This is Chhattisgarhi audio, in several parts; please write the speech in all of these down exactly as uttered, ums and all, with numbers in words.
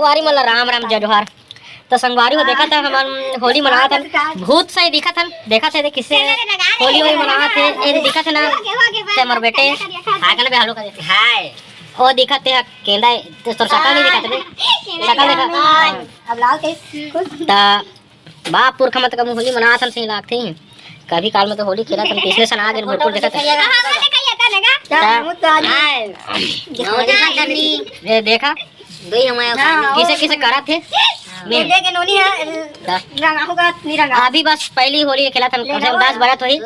संगवारी मन ला राम राम जय जोहार। तो संगवारी हो देखत हन, हमन होली मनावत हन, बहुत सही दिखत हन, देखत हे किसे होली होली मनावत हे, ये दिखत हे ना, ते हमर बेटे, हाय कर बे, हेलो कर दे। हाय। वो दिखत हे केंदा, तो तोर शकल नहीं दिखत बे, शकल देखा। अब लाल के खुश। त बाप पुरखा मन तक होली मनात हन सही लागथे। कभी काल में तो होली खेलत हन, पिछले सन आ गेल, भोरपुर देखत हन। ये देखा, किसे किसे करत हे। अभी बस पहली होली खेलत हन, कम से कम दस बरत होही।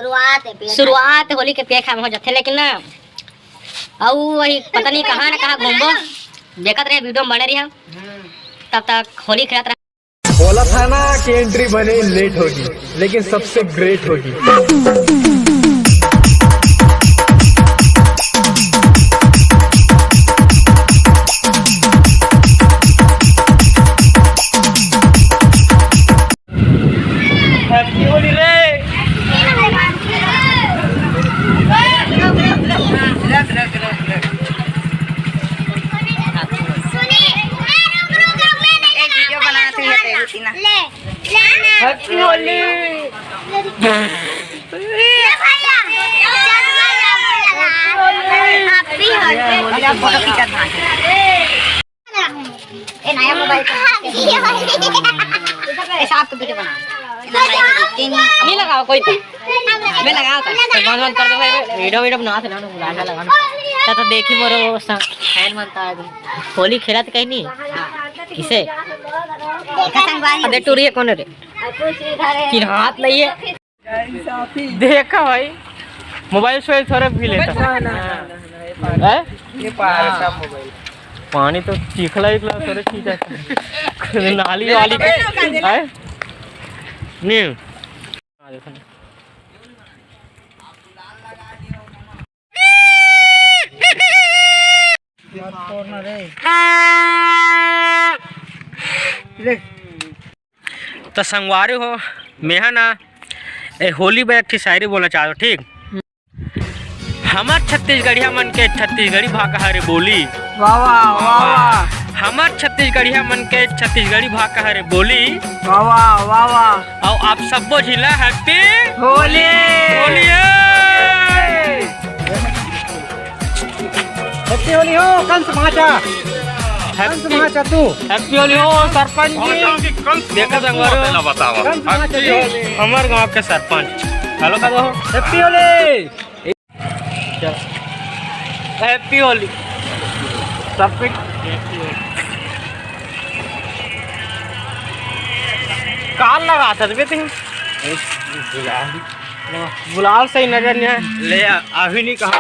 शुरुआत होली के पेख में हो जाथे, लेकिन ना, अउ वही पता नहीं कहाँ ना कहाँ घूमबो। देखत रहे, वीडियो में बने रही। तब तक होली खेलत रहे। बोला था ना कि एंट्री बने लेट होगी, लेकिन सबसे ग्रेट होगी। हैप्पी होली रे। एक वीडियो बनाते हुए देखो टीना। हैप्पी होली। हैप्पी होली। ए, नया मोबाइल पे। ए, साहब, तो वीडियो बना। नहीं लगाओ कोई तो। मैं लगाओ तो। तो बंद, बंद कर दो भाई, वीडियो, वीडियो बनावत हे ना, बुला के लगा। तो, तो देखी मोरो स-, फैन मनता है। होली खेलत कहीं नहीं। किसे? अबे टूरी हे, कौन हे रे? चिन्हात नहीं हे। देखा भाई, मोबाइल सोबाइल थोड़ा भी लेता। ना, ना, ना, ना, ये पार है? ये पार है, सब मोबाइल। पानी तो चिखला इखला थोड़े खींचा। नाली वाली के, हैं? नहीं। तो संगवारी हो, मेहा ना, ए, होली बर एक ठी शायरी बोलना चाहत हों, ठीक? हमर छत्तीसगढ़िया मन के छत्तीसगढ़ी भाखा हरे बोली। वाह, वाह, वाह, वाह। हमर छत्तीसगढ़िया मन के छत्तीसगढ़ी भाखा हरे बोली। वाह, वाह, वाह, वाह। अउ आप सब्बो झिन ला हैप्पी होली। होली है। हैप्पी होली हो कंस महाचा। कंस महाचा तू। हैप्पी होली हो सरपंच जी। देखा संगवारी हो। कंस महाचा जी। हमर गांव के सरपंच। हेलो कर दो। हैप्पी होली। हैप्पी होली। सब कुछ। काल लगा था बे तुम। गुलाल सही नजर नहीं है। ले आ, अभी नहीं कहा था।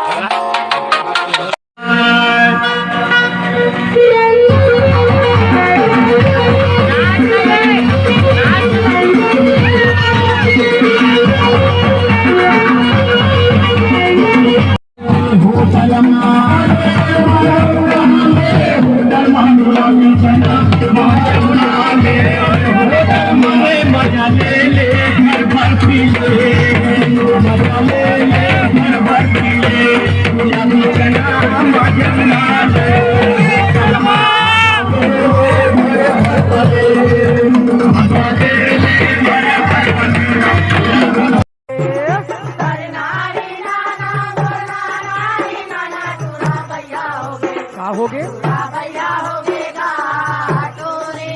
का हो गे?